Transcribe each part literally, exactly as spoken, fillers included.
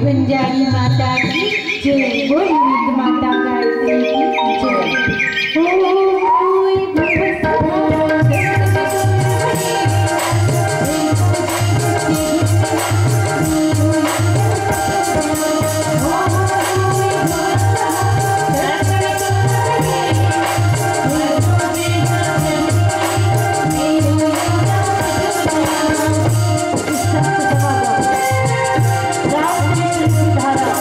बंजारी माता की जय, बोल माता गायत्री की जय। ओम भव रामचंद्र की धारा,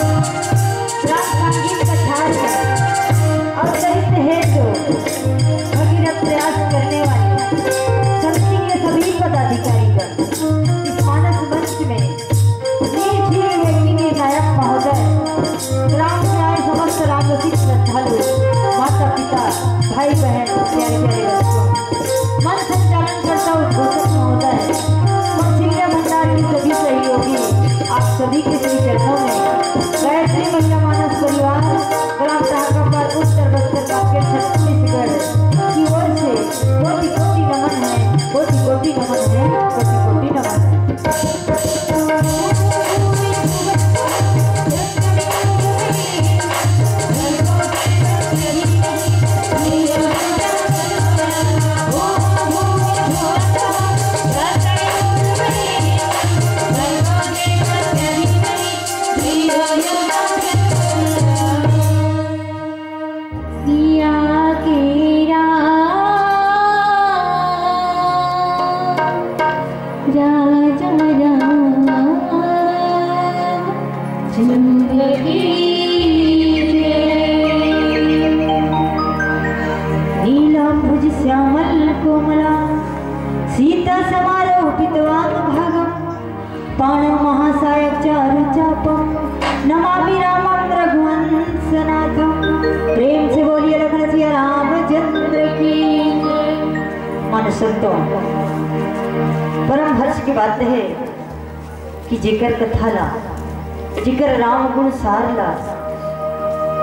राम संगीत का झार है और चरित्र हेतु भगीरथ प्रयास करने वाले समिति के सभी पदाधिकारीगण इस मानस मंच में वीर धीर व्यक्ति निर्णायक महोदय, ग्राम न्याय समस्त रामरसिक श्रद्धालु, माता पिता, भाई बहन, प्यारे प्यारे बच्चों, मंच संचालन करता उद्घोषक महोदय, कौशल्या भंडार के सभी सहयोगी, आप सभी के श्री चरणों में गायत्री महिला मानस परिवार, ग्राम शाहकापाल, उत्तर बस्तर, कांकेर, छत्तीसगढ़ की ओर से कोटि कोटि नमन है, कोटि कोटि नमन है, कोटि कोटि नमन है। सिया के राम, राजा राम चंद्र की जय। नीलांबुज श्यामल कोमला सीता समारोह पितवांग भागम पाणौ महासायक चारु चापम नमामि रामम रघुवंशनाथम। प्रेम से बोलिए लखन सिया रामचंद्र की। मन संतों, परम हर्ष की बात है कि जेकर कथा ला, जेकर राम गुण सार ला,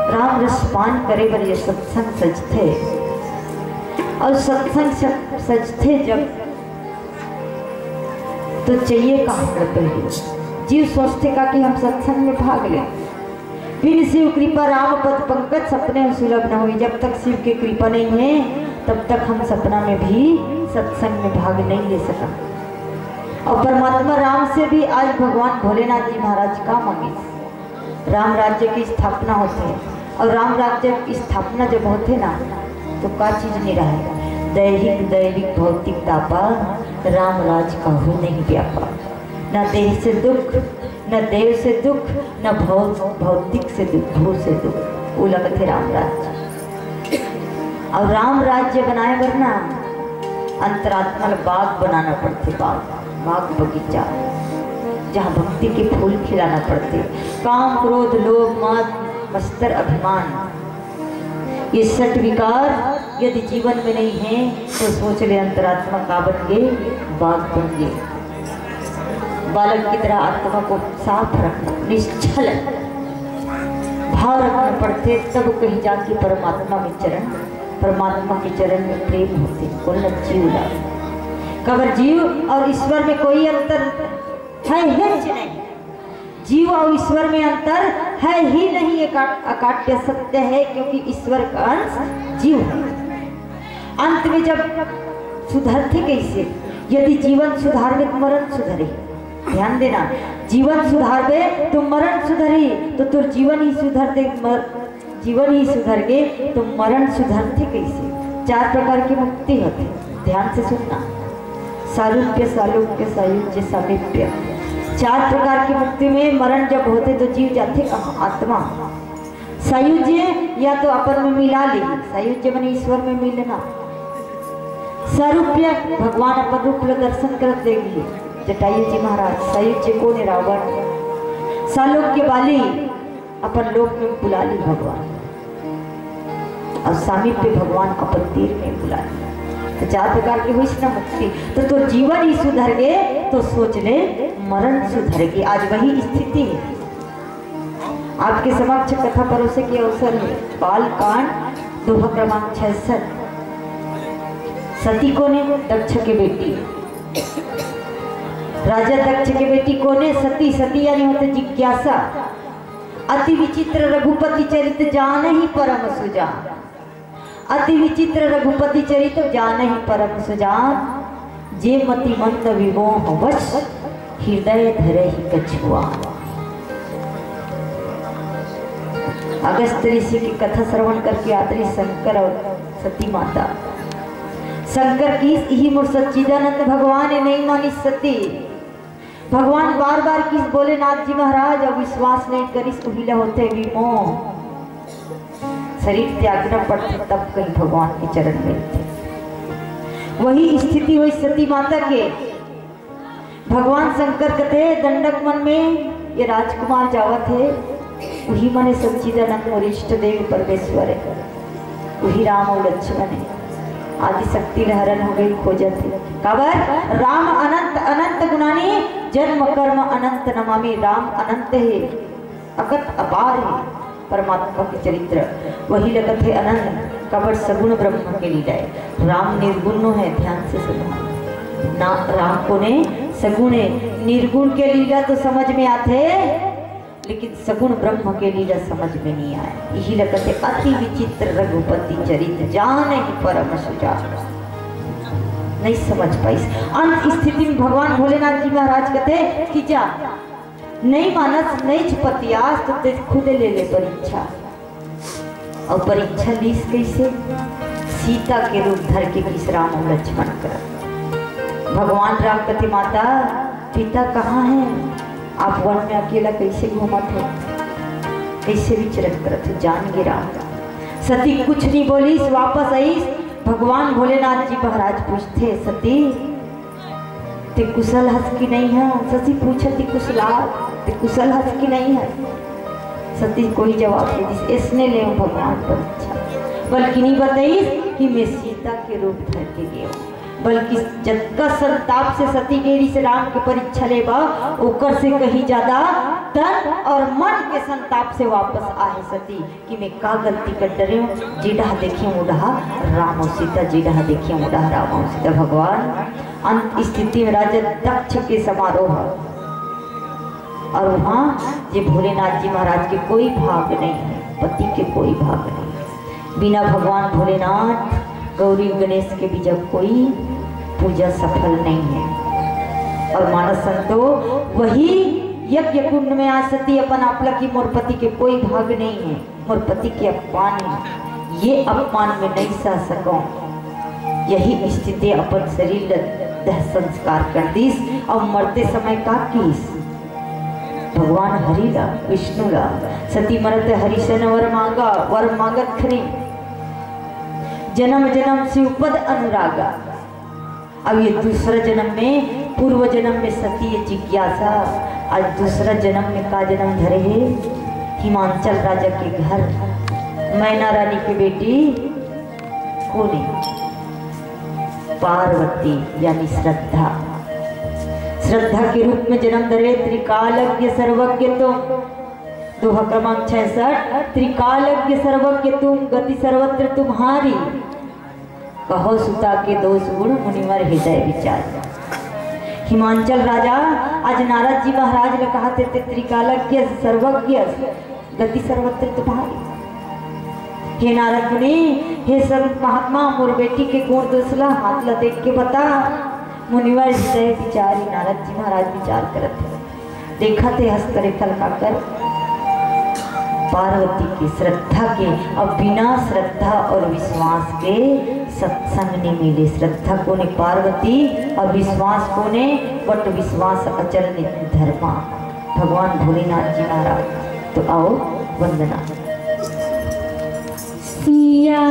राम रस पान करे बर ये सत्संग सजथे। और सत्संग सज-, सजथे जब तो चाहिए का हमला पहले? जीव सोचथे का कि हम सत्संग में भाग लें। बिन शिव कृपा राम पद पंकज सपने में सुलभ न होई। जब तक शिव के कृपा नहीं है, तब तक हम सपना में भी सत्संग में भाग नहीं ले सकत। और परमात्मा राम से भी आज भगवान भोलेनाथ जी महाराज का मांगे? राम राज्य की स्थापना होथे, और राम राज्य की स्थापना जब होथे ना, तो का चीज नहीं रहे? दैहिक दैविक भौतिक तापा, राम राज कहू नहीं व्यापा। न देह से दुख, न देव से दुख, न भौ-, भौतिक से दुख, भू से दुख, वो लगथे राम राज्य। और राम राज्य बनाए बर ना अंतरात्मा ल बाग बनाना पड़थे, बाग, बाग बगीचा, जहाँ भक्ति के फूल खिलाना पड़थे। काम, क्रोध, लोभ, मद, मत्सर, अभिमान, ये सट विकार यदि जीवन में नहीं है, तो सोच ले अंतरात्मा का बन गे, बाग बन गे। बालक की तरह आत्मा को साफ रखना, निश्छल भाव रखना पड़थे, तब कहीं जाके परमात्मा में चरण, परमात्मा के चरण में प्रेम होथे। बोलना जीव ला, काबर जीव और ईश्वर में कोई अंतर है ही नहीं। जीव और ईश्वर में अंतर है ही नहीं, एका-, अकाट्य सत्य है, क्योंकि ईश्वर का अंश जीव है। अंत में जब सुधरथे कैसे? यदि जीवन सुधारबे तो मरण सुधरे। ध्यान देना, जीवन सुधारबे तो मरण सुधरी, तो तोर जीवन ही सुधरते, मर-, जीवन ही सुधर गे तो मरण सुधरथे कैसे? चार प्रकार की मुक्ति होथे, ध्यान से सुनना। सारूप्य, सालोक्य, सायुज्य, सामीप्य। चार प्रकार की मुक्ति में मरण जब होथे तो जीव जाथे कहाँ? आत्मा। सायुज्य या तो अपन में मिला ले, सायुज्य माने ईश्वर में मिलना। सारूप्य, भगवान अपन रूप ल दर्शन करत देंगे जटायु जी महाराज। सायुज्य कोन हे? रावण। सालोक्य, बाली अपन लोक में बुला ली भगवान, और सामीप्य, भगवान अपन तीर में बुला ली। तो चार प्रकार के होइस ना मुक्ति। तो तोर जीवन ही सुधर गे तो सोच ले, मरण सुधर गे। आज वही स्थिति है। आपके समक्ष कथा परोसे के अवसर है बाल कांड, दोहा क्रमांक छियासठ। सती कोन हे? दक्ष के बेटी। राजा दक्ष के बेटी कोन हे? सती। सती यानी होथे जिज्ञासा। अति विचित्र रघुपति चरित जानहि परम सुजान। अति विचित्र रघुपति चरित जानहि परम सुजान। जे मति मंद विमोह वश हृदय धरहि कछुआन। अगस्त ऋषि की कथा श्रवण करके आत रहिस शंकर और सती माता। शंकर किहिस, इही मोर सच्चिदानंद भगवान ए, नइ मानिस सती। भगवान बार बार किहिस भोलेनाथ जी महाराज, अउ विश्वास नइ करिस, उही ला होथे विमोह। शरीर त्यागना पड़थे, तब कहीं भगवान के चरण मिलथे। वही स्थिति होइस सती माता के। भगवान शंकर कथे, दंडक वन में ये राजकुमार जावत हे, उही मन ए सच्चिदानंद मोर इष्ट देव परमेश्वर हे, उही राम अउ लक्ष्मण हे। आदि शक्ति ल हरण हो गई, खोजत हे। काबर? राम अनंत अनंत गुणानी, जन्म कर्म अनंत नमामि। राम अनंत हे, अकत अपार हे परमात्मा के चरित्र। वही ल कथे अनंत, काबर सगुण ब्रह्म के लीला हे। राम निर्गुण नो हे, ध्यान से सुनो ना। राम कोने? सगुण हे। निर्गुण के लीला तो समझ में आथे, लेकिन सगुण ब्रह्म के लीला समझ में नइ आय। इही ल कथे अति विचित्र रघुपति चरित जानहि परम सुजान। नइ समझ पाइस। अंत स्थिति में भगवान भोलेनाथ जी महाराज कथे कि जा, नइ मानस नइच पतियास, तो तें खुद ले ले परीक्षा। अउ परीक्षा लीस कइसे? सीता के रूप धर के किहिस राम अउ लक्ष्मण करा। भगवान राम कथे, माता, पिता कहाँ हे? आप वन में अकेला कइसे घूमत हो, कइसे विचरण करत हो? जान गे राम। सती कुछ नइ बोलिस, वापस आइस। भगवान भोलेनाथ जी महाराज पूछथे, सती, तें कुशल हस कि नइ हस? सती पूछत, तें कुशल, तें कुशल हस कि नइ हस? सती कोई जवाब नइ दिस। अइसने ले भगवान परीक्षा, बल्कि नइ बताइस कि मैं सीता के रूप धर के गेंव, बल्कि जतका संताप से सती गे रिहिस राम के परीक्षा ले बर, ओकर से कहीं ज्यादा तन और मन के संताप से वापस आहे सती। कि मैं का गलती कर डरेंव, जे डहा देखेंव ओ डहा राम अउ सीता, जे डहा देखेंव ओ डहा राम अउ सीता। भगवान, अंत स्थिति में राजा दक्ष के समारोह, और वहाँ जे भोलेनाथ जी महाराज के कोई भाग नइ हे, पति के कोई भाग नइ हे। बिना भगवान भोलेनाथ, गौरी गणेश के भी जब कोई पूजा सफल नइ हे। और मानस संतो, वही यज्ञ कुंड में आ सती अपन आप ला कि मोर पति के कोई भाग नइ हे, मोर पति के अपमान हे, ये अपमान मैं नइ सह सकंव। यही स्थिति अपन शरीर ल दह संस्कार कर दिस। अउ मरते समय का किहिस? भगवान हरि ला, विष्णु ला, सती मरत हरि से न वर मांगा, वर मांगत खरी, जन्म जन्म शिव पद अनुरागा। अब ये दूसरा जन्म में, पूर्व जन्म में सती ये जिज्ञासा, आज दूसरा जन्म में का जन्म धरे हे? हिमांचल राजा के घर, मैना रानी के बेटी कोने? पार्वती यानी श्रद्धा। श्रद्धा के रूप में जन्म धरे, त्रिकालज्ञ सर्वज्ञ तुम, दोहा क्रमांक छियासठ, त्रिकालज्ञ सर्वज्ञ तुम, गति सर्वत्र तुम्हारी। कहो सुता के दोष गुण मुनिवर हृदय विचार। हिमांचल राजा आज नारद जी महाराज ल कहा थे, ते त्रिकालज्ञ सर्वज्ञ, गति सर्वत्र तुम्हारी। हे नारद मुनि, हे संत महात्मा, मोर बेटी के गुण दोष ला, हाथ ला देख के बता। मुनिवर हृदय विचारी, नारद जी महाराज विचार करत हे। देखत हे हस्तरेखा ल काकर? पार्वती के श्रद्धा के। अब बिना श्रद्धा और विश्वास के सत्संग नइ मिले। श्रद्धा कोने? पार्वती। और विश्वास कोने? बट विश्वास अचल नित्य धर्मा, भगवान भोलेनाथ जी महाराज। तो आओ वंदना। सिया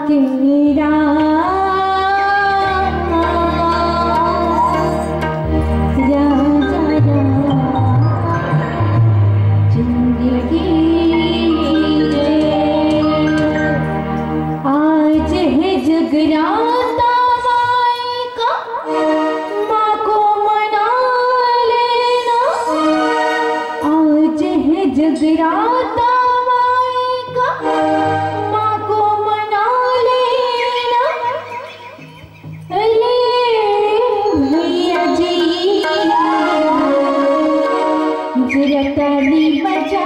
के राम, राजा राम, जिंदगी आज है जगराता माई का, माँ को मना लेना। आज है जगराता माई का, माँ को मना लेना। अरे भैया जी, जरा ताली बजा।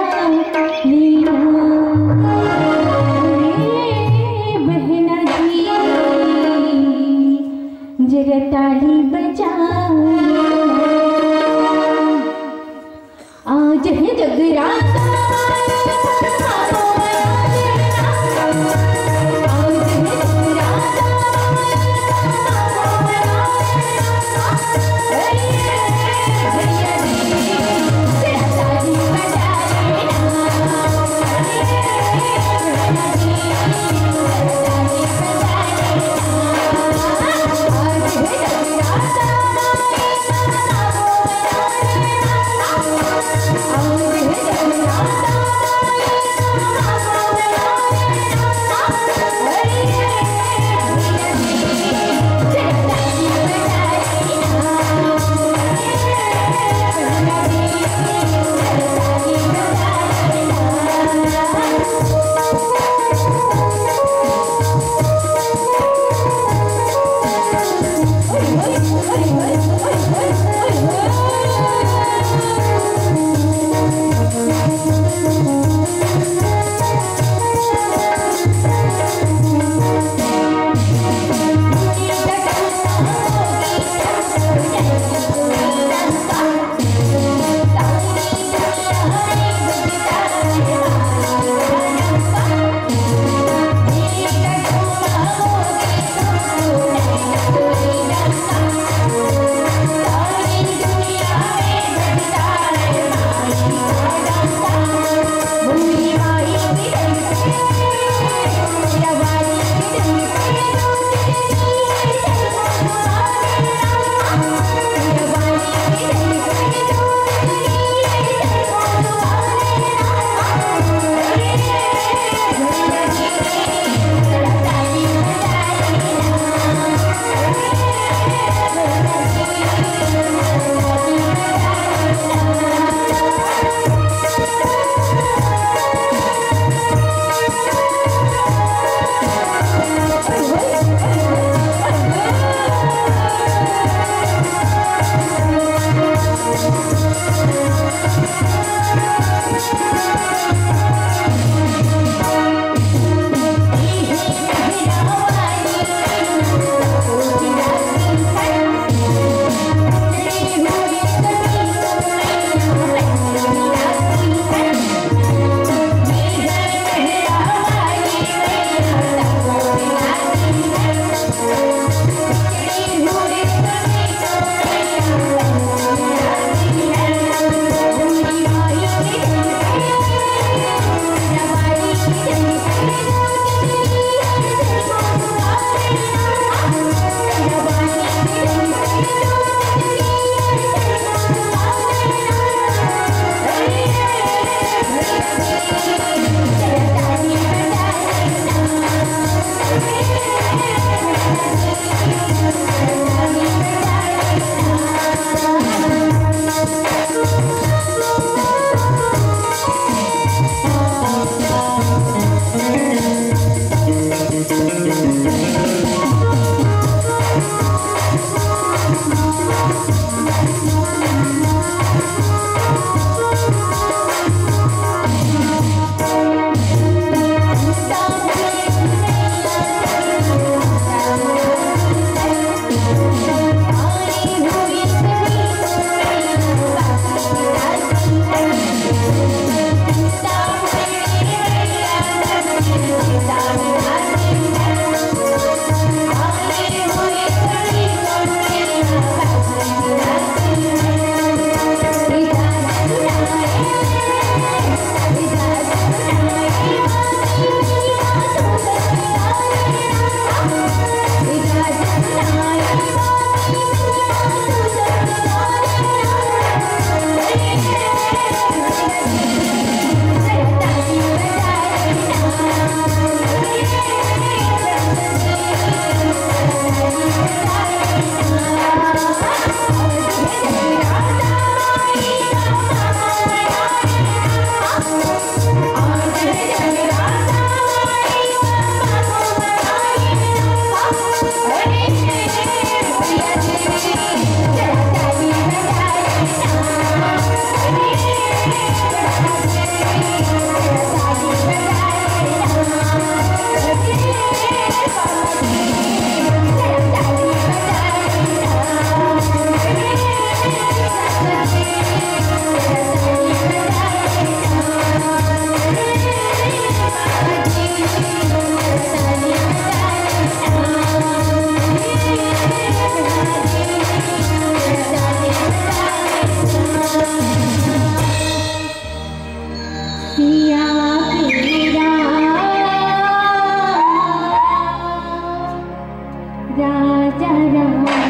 राजा रामचंद्र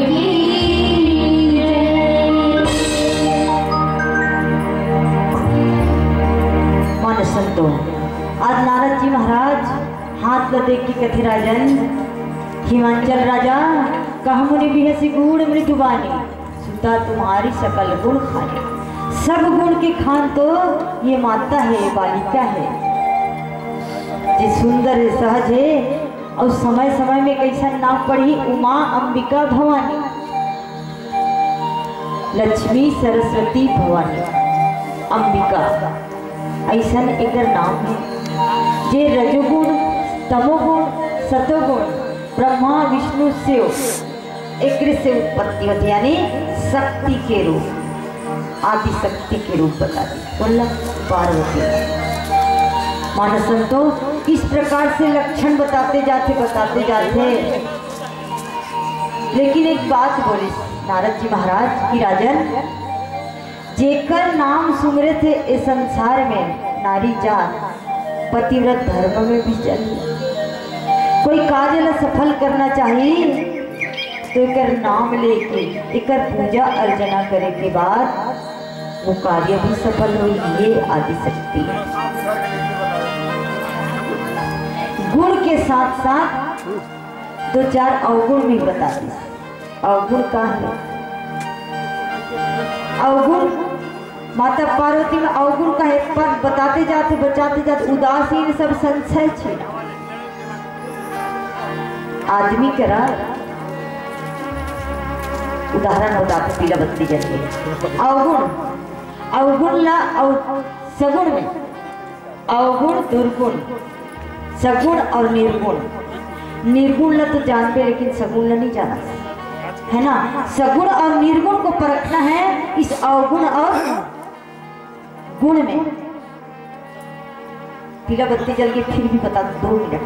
की जय। मानस संतो, आज नारद जी महाराज हाथ ल देख के कथे, राजन, हिमांचल राजा, कहा मुनि बिहसी गूढ़ मृदु बानी, सुता तुम्हारी सकल गुण खानी। सब गुण के खान तो ये माता है, ये बालिका है। जे सुंदर है, सहज है, अउ समय समय में कइसन नाम पड़ही, उमा अंबिका भवानी, लक्ष्मी सरस्वती भवानी, अंबिका, अइसन एकर नाम है। जे रजोगुण, तमोगुण, सतोगुण, ब्रह्मा विष्णु शिव, एकरे से उत्पत्ति होथे, यानी शक्ति के रूप, आदि शक्ति के रूप बता दी, बोला पार्वती। मानस संतो, इस प्रकार से लक्षण बताते जाथे, बताते जाथे। लेकिन एक बात बोले नारद जी महाराज कि राजन, जेकर नाम सुमरे थे ए संसार में नारी जात, पतिव्रत धर्म में भी चली। कोई कार्य ला सफल करना चाही तो एकर नाम लेके, एकर पूजा अर्चना करे के बाद वो कार्य भी सफल होई। ये आदिशक्ति है। गुण के साथ साथ दो चार अवगुण भी बता दी। अवगुण का है? अवगुण माता पार्वती में अवगुण का है, पर बताते जाते, बचाते जाते उदासीन सब संशय छे। आदमी करा उदाहरण बताते, पीला बत्ती जल के अवगुण, अवगुण ला अव-, सगुण में अवगुण, दुर्गुण, सगुण और निर्गुण। निर्गुण ला तो जानबे, लेकिन सगुण ला नहीं जाना, है ना? सगुण और निर्गुण को परखना है इस अवगुण और गुण में। पीला बत्ती जल के फिर भी बता दो, दो मिनट।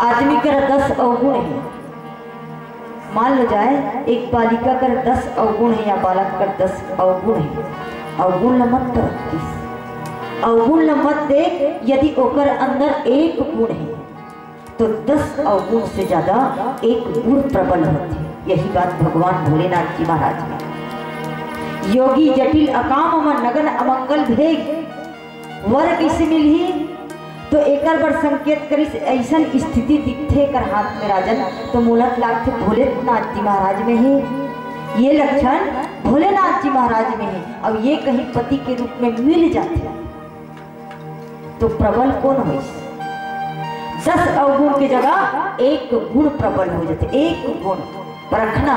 आदमी कर दस अवगुण है, मान लो जाए, एक बालिका कर दस अवगुण है या बालक कर दस अवगुण है, अवगुण ल मत परख। अवगुण ल मत देख, यदि ओकर अंदर एक गुण है तो दस अवगुण से ज्यादा एक गुण प्रबल होथे। यही बात भगवान भोलेनाथ जी महाराज ने, योगी जटिल अकाम अमन नगन अमंगल भेग, वर कइसे मिलही? तो एकर बर संकेत करिस, अइसन स्थिति दिखथे एकर हाथ में राजन, तो मोला लागथे भोलेनाथ जी महाराज में हे, ये लक्षण भोलेनाथ जी महाराज में हे। अब ये कहीं पति के रूप में मिल जाथे तो प्रबल कौन होइस? दस अवगुण के जगह एक गुण प्रबल हो जाथे। एक गुण परखना,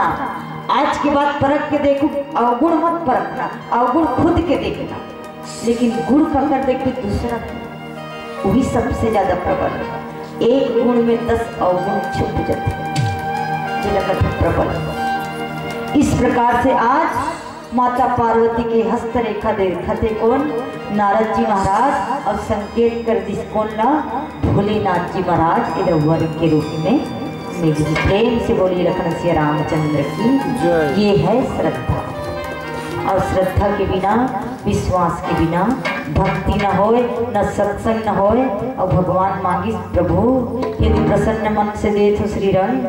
आज के बाद परख के देखो, अवगुण मत परखना, अवगुण खुद के देखना, लेकिन गुण पकड़ देख के दूसरा के, वही सबसे ज्यादा प्रबल होगा। एक गुण में दस अवगुण छुप जाते हैं, जेला कथे प्रबल। इस प्रकार से आज माता पार्वती के हस्तरेखा देखत हे कोन? नारद जी महाराज। और संकेत कर दिस कोन ला? भोलेनाथ जी महाराज एला वर के रूप में मिलही। प्रेम से बोलिए लखन सिया रामचंद्र की। जय। ये है श्रद्धा। और श्रद्धा के बिना, विश्वास के बिना भक्ति न होय, न सत्संग न होय। और भगवान मांगिस, प्रभु यदि प्रसन्न मन से देथो श्री रंग,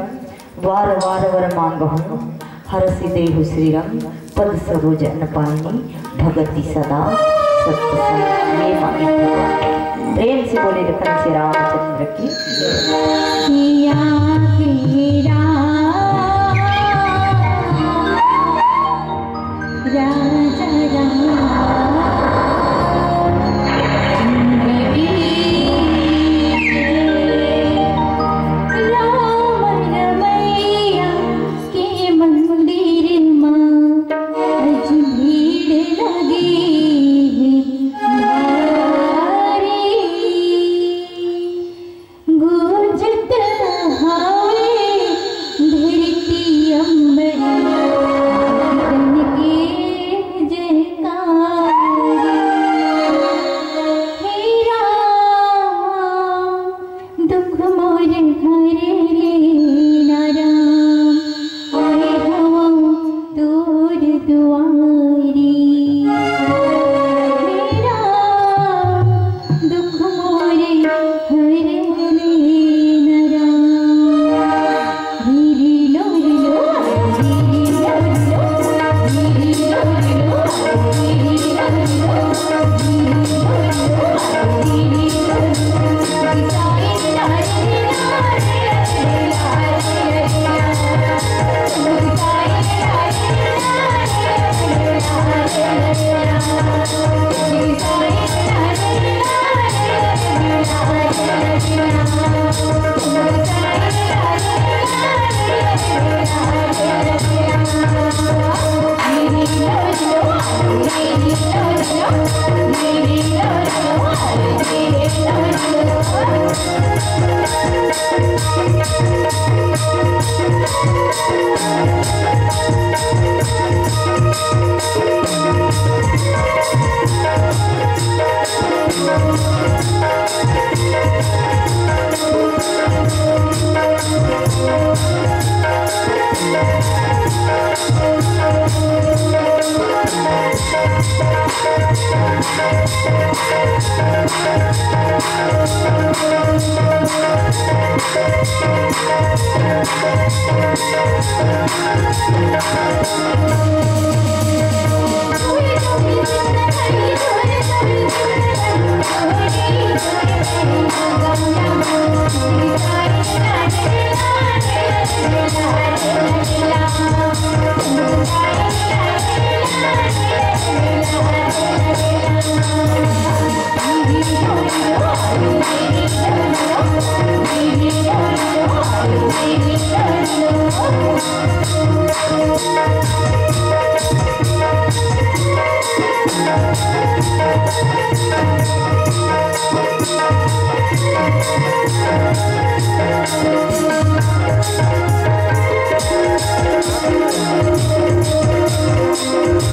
वार वार वर मांगहु, हरषि देहु श्रीरंग, पद सरोज अनपायनी, भगति सदा सत्संग। ये मांगे भगवान। प्रेम से बोले लखन से रामचंद्र की। सिया के राम, राजा राम, राम रमैया के मंदिर मा आज भीड़ लगे हे भारी। गूंजत हवे धरती अंबर गगन के जयकार। हे राम, दुख मोर हर लेना राम, आए हवं तोर दुआरी। हे राम, दुख मोर हर लेना राम।